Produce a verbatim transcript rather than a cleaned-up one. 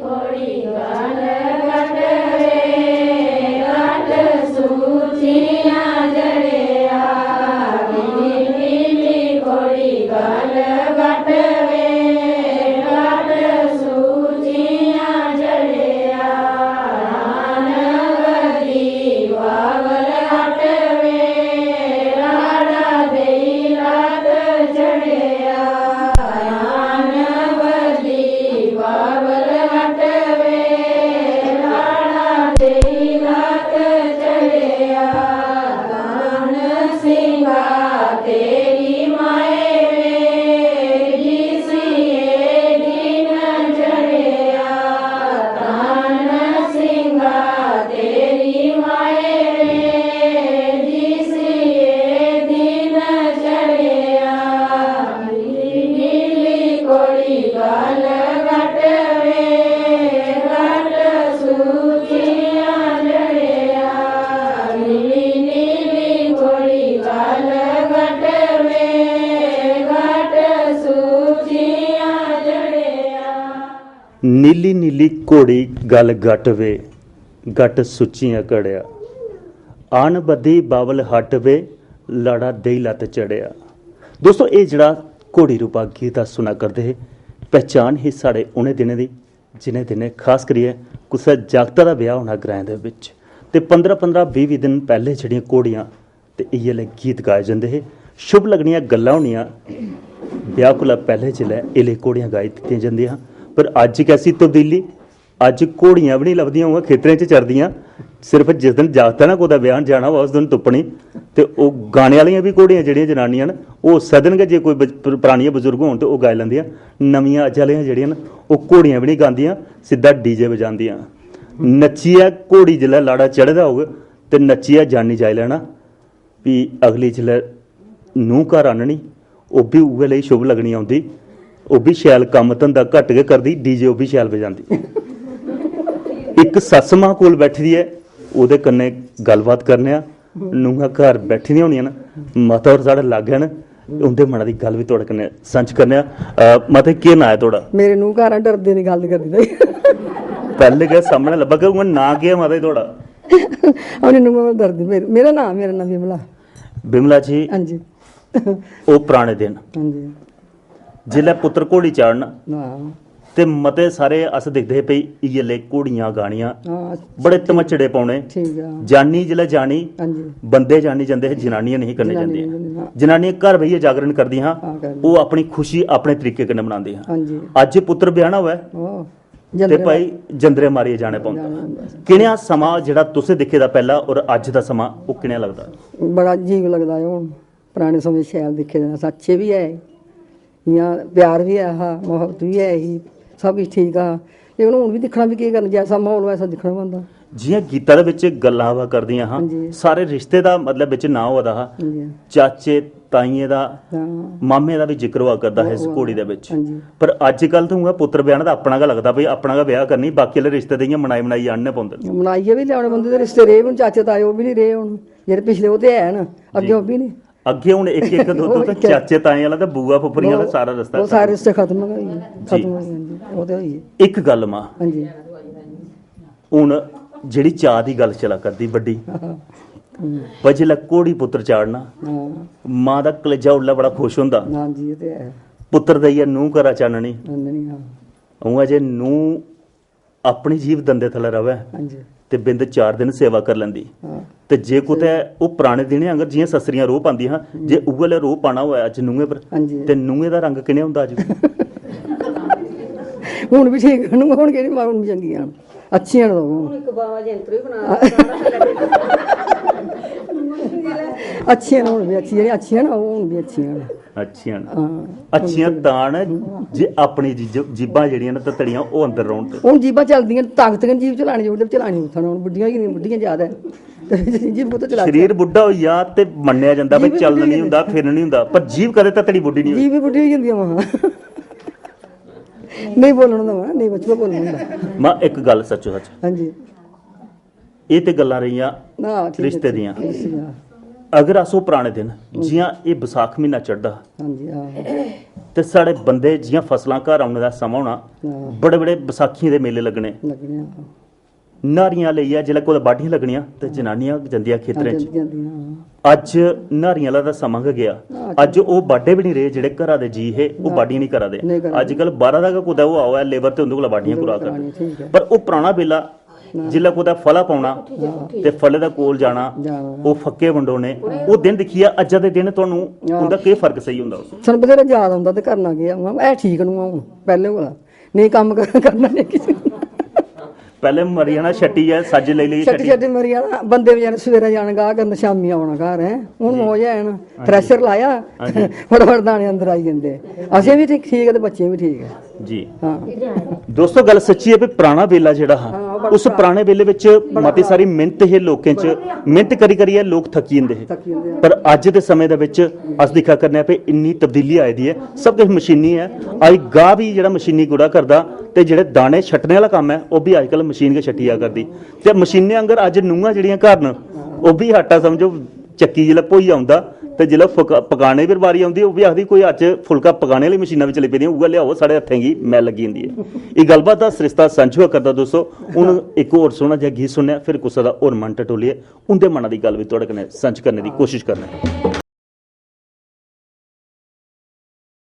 घोड़ी गल घटवे, घट सूचियां जड़ेआ। नीली नीली घोड़ी गल घटवे, घट सूचियां जड़ेआ। नानवदी बावल हटवे, लाड़ा देई लात चढ़ेआ। नानवदी बावल हटवे, लाड़ा देई लात चढ़ेआ। तान सिंगा तेरी माए रे, जिस ये दिन चढ़ेआ। तान सिंगा तेरी माए रे, जिस ये दिन चढ़ेआ। नीली नीली घोड़ी गल घटवे, घट सूचियां जड़ेआ। नीली नीली घोड़ी गल घटवे, घट सूचियां जड़ेआ। नीली नीली घोड़ी गल घटवे, घट सुच्चियां घड़ेआ। आन बद्धी बावल हट वे, लाड़ा देई लत्त चढ़ेआ। दोस्तो, एह् जेह्ड़ा घोड़ी रूपा गीत अस सुना करदे हे, पहचान ही साढ़े उ'नें दिनें दी, जिनें दिनें खास करियै कुसै जागता दा ब्याह होना ग्राएं दे बिच, ते पंदरां पंदरां बीह् बीह् दिन पैह्ले जेह्ड़ियां घोड़ियां ते इ'यै ले गीत गाए जंदे हे। शुभ लगनियां गल्लां होनियां, ब्याह कोला पैह्ले जिसलै एह् ले घोड़ियां गाई दित्तियां जंदियां हां। पर अज्ज कैसी तब्दीली, अज्ज घोड़ियां बी निं लभदियां, उ'आं खेतरें च चरदियां। सिर्फ जिस दिन जागतै ने कुतै ब्याह्न जाना होऐ, उस दिन तुप्पनी। ते ओह् गाने आह्लियां बी घोड़ियां जेह्ड़ियां जनानियां न, ओह् उस्सै दिन गै, जे कोई बज-, पर-, परानियां बजुर्ग होन ते ओह् गाई लैंदियां। नमियां अज्ज आह्लियां जेह्ड़ियां न, ओह् घोड़ियां बी निं गांदियां, सिद्धा डीजे बजांदियां। नच्चियै घोड़ी जिसलै लाड़ा चढ़े दा होग ते नच्चियै जानी जाई लैना। फ्ही अगली जिसलै नूंह् घर आह्ननी, ओह् बी उ'ऐ लेई शुभ लगनी औंदी। ओह् बी शैल कम्म धंधा घट्ट गै करदी, डीजे ओह् बी शैल बजांदी। इक सस्स मां कोल बैठी दी ऐ, ओह्दे कन्नै गल्लबात करने आं। नूंहां घर बैठी दियां होनियां न, माता होर साढ़े लाग्गै न, उं'दे मना दी गल्ल बी थुआढ़े कन्नै सांझ करने आं। अ, माता, केह् नांऽ ऐ थुआढ़ा? मेरे नूंह् घर आ, डरदे दी गल्ल करदी भाई। पैह्ले गै सामनै लब्भा, कि उ'आं नांऽ केह् ऐ माता जी थुआढ़ा? उ'नें नूंहां कोला डरदी। मेरे, मेरा नांऽ, मेरा नांऽ विमला। बिमला जी, हां जी। ओह् पराने दिन, हां जी। जिसलै पुत्तर घोड़ी चाढ़न, हां। ते मते सारे अस दिखदे हे भई इ'यै ले घोड़ियां गानियां, हां, बड़े ठीक। धमचड़े पौने। ठीक ऐ। जानी जिसलै जानी, हां जी। बंदे जानी जंदे हे, जनानियां नेईं कन्नै जनानियां जंदियां। नेईं जंदियां, हां। जनानियां घर बेहियै जागरण करदियां हां, हां, करदियां। ओह् अपनी खुशी अपने तरीके कन्नै मनांदियां हां। हां जी। अज्ज पुत्तर ब्याह्ना होऐ, ओह्, ते जंदरे। भाई जंदरे मारियै जाने पौंदा। जाने पौंदा। कनेहा समां जेह्ड़ा तुसें दिक्खे दा पैह्ला और अज्ज दा समां, ओह् कनेहा लगदा? बड़ा अजीब लगदा ऐ हून। पराने समें शैल दिक्खे दे न, सच्चे बी ऐ, इ'यां प्यार बी ऐ हा, मुहब्बत बी ऐ ही, सब किश ठीक हा। लेकिन हून बी दिक्खना बी केह् करना, जैसा म्हौल होऐ, ऐसा दिक्खना पौंदा। जि'यां गीता दे बिच गल्लां आवा करदियां हां, हां जी। सारे रिश्ते दा मतलब बिच नांऽ होआ दा हा। हां जी। चाचे, ताइयें दा, हां। मामे दा बी जिक्र होआ करदा हा इस ओह्, ओह्, घोड़ी दे बिच। हां जी। पर अज्जकल ते उ'आं पुत्तर ब्याह्ने दा अपना गै लगदा, भई अपना गै ब्याह् करनी, बाकी आह्ले रिश्ते ते इ'यां मनाई मनाइयै आह्नने पौंदे न। मनाइयै बी लेआने पौंदे ते रिश्ते रेह् बी हून, चाचे ताए ओह् बी निं रेह् हून, जेह्ड़े पिछले ओह् ते है न, अग्गें जी। ओह् बी निं। अग्गें हून इक इक दो दो ओह् ते इक चाचे ताएं आह्ला ते बुआ फुफ्फड़ियां आह्ला ओह्, सारा रस्ता ओह् सारे खत्म। रिश्ते खत्म गै होई गे, जी। खत्म होई गे, हां जी, ओह् ते होई गे। इक गल्ल मां, हां जी। हून जेह्ड़ी चाऽ दी गल्ल चला करदी बड्डी, हां। पर जिसलै घोड़ी पुत्तर चाढ़ना, हां। मां दा कलेजा उसलै बड़ा खुश होंदा। हां जी, एह् ते है। पुत्तर देइयै नूंह् घरा च आह्ननी। आह्ननी, हां। उ'आं जे नूंह् अपनी जीभ दंदे थल्लै र'वै, हां जी। ते बिंद चार दिन सेवा करी लैंदी। हां। ते जे कुतै ओह् पराने दिनें आंगर जि'यां सस्सरियां रोह् पांदियां हां, हम्म। जे उ'ऐ लेआ रोह् पाना होऐ अज्ज नूंहें पर, हां जी। ते नूंहें दा रंग कि'नेहा होंदा अज्ज? हून बी ठीक न, हून केह्ड़ी मां हून बी चंगियां न, अच्छियां न ओह्। हून इक बाबा जैंतरू बी बना दा। अच्छियां न हून बी, अच्छियां, जेह्ड़ियां अच्छियां न, ओह् हून बी अच्छियां न। अच्छियां न। हां। अच्छियां तां न जे अपनी जी-, जीभां जेह्ड़ियां न ततड़ियां, ओह् अंदर रौह्न ते। हून जीभां चलदियां, ताकत गै निं जीभ चलाने जोगड़ी, ते चलानी कुत्थै न? हून बुड्ढियां होई गेदियां, बुड्ढियां जैदा ऐ। ते जीभ कुत्थै चलाचै? शरीर बुड्ढा होई जा ते मन्नेआ जंदा भाई, जीभ चलन निं बुड्ढी होंदा, फिरन निं होंदा, पर जीभ कदें ततड़ी बुड्ढी निं होई। जीभ बी बुड्ढी होई जंदी ऐ, मां। नेईं बोलन होंदा, मां, नेईं बचपा बोलन होंदा। मां, इक गल्ल सच्चो सच्च। हां जी। एह् ते गल्लां रेहियां हां, ठीक ऐ, रिश्ते दियां। रिश्ते दियां। अगर अस ओह् पराने दिन, जि'यां एह् बसाख म्हीना चढ़दा, हां जी, हां। ते साढ़े बंदे जि'यां फसलां घर औने दा समां होना, बड़े बड़े बसाखियें दे मेले लग्गने, लग्गने, हां। न्हारियां लेइयै जिसलै कुतै बाड्ढियां लग्गनियां ते जनानियां जंदियां खेतरें च। जंदियां, हां। अज्ज न्हारियां आह्ला दा समां गै गेआ। अज्ज ओह् बाड्ढे बी निं रेह्, जेह्ड़े घरा दे जी हे, ओह् बाड्ढियां निं करा दे। नेईं करा दे। अज्जकल बाह्रा दा गै कुतै ओह् आओ ऐ, लेबर ते उं'दे कोला बाड्ढियां करा करदे। ठीक ऐ। पर ओह् पराना बेल्ला, जिसलै कुतै फला पौना ते फले दा कोल जाना, जाना। ओह् फक्के बंडोने, ओह् दिन दिक्खियै अज्जै दे दिन तुहानू उं'दा केह् फर्क सेही होंदा? सानूं बथ्हेरा याद औंदा ते करना केह् ऐ? हून है ठीक नू हून, पैह्लें कोला नेईं कम्म कर-, करना नेईं किश। पैह्लें मरी जाना छट्टी ऐ, सज्ज लेई लेई छट्टी छट्टी मरी जाना, बंदे बचैरे सवेरै जाना गाह् करन, शामीं औना घर, हैं। हून मौज है ना, थ्रैशर लाया, फटाफट दाने अंदर आई जंदे। असें बी ठीक, ठीक ऐ ते बच्चें बी ठीक ऐ। जी। हां। दोस्तो, गल्ल सच्ची ऐ भी पराना बेल्ला जेह्ड़ा हा, उस पराने बेल्ले बिच मती सारी मेहनत हे लोकें च, मेहनत करी करियै लोक थक्की जंदे हे। पर अज्ज दे समें दे बिच अस दिक्खा करने आं भी इन्नी तब्दीली आई दी ऐ, सब किश मशीनी ऐ। अज्ज गाह् बी जेह्ड़ा मशीनी गुड़ा करदा ते जेह्ड़े दाने छट्टने आह्ला कम्म ऐ, ओह् बी अज्जकल मशीन गै छट्टी जा करदी। ते मशीनें आंगर अज्ज नूंहां जेह्ड़ियां घर न, ओह् बी आटा समझो चक्की जिसलै भोई औंदा ते जिसलै फुक-, पकाने दी बारी औंदी, ओह् बी आखदी कोई अज्ज फुलका पकाने आह्ली मशीनां बी चली पेदियां, उ'ऐ लेआओ, साढ़े हत्थें गी मैल लग्गी जंदी ऐ। एह् गल्लबात दा सरिस्ता सांझू करदा दोस्तो। हून इक होर सोह्ना जेहा गीत सुनने आं, फिर कुसै दा होर मन टटोलियै उं'दे मना दी गल्ल बी थुआढ़े कन्नै सांझ करने दी कोशश करने आं।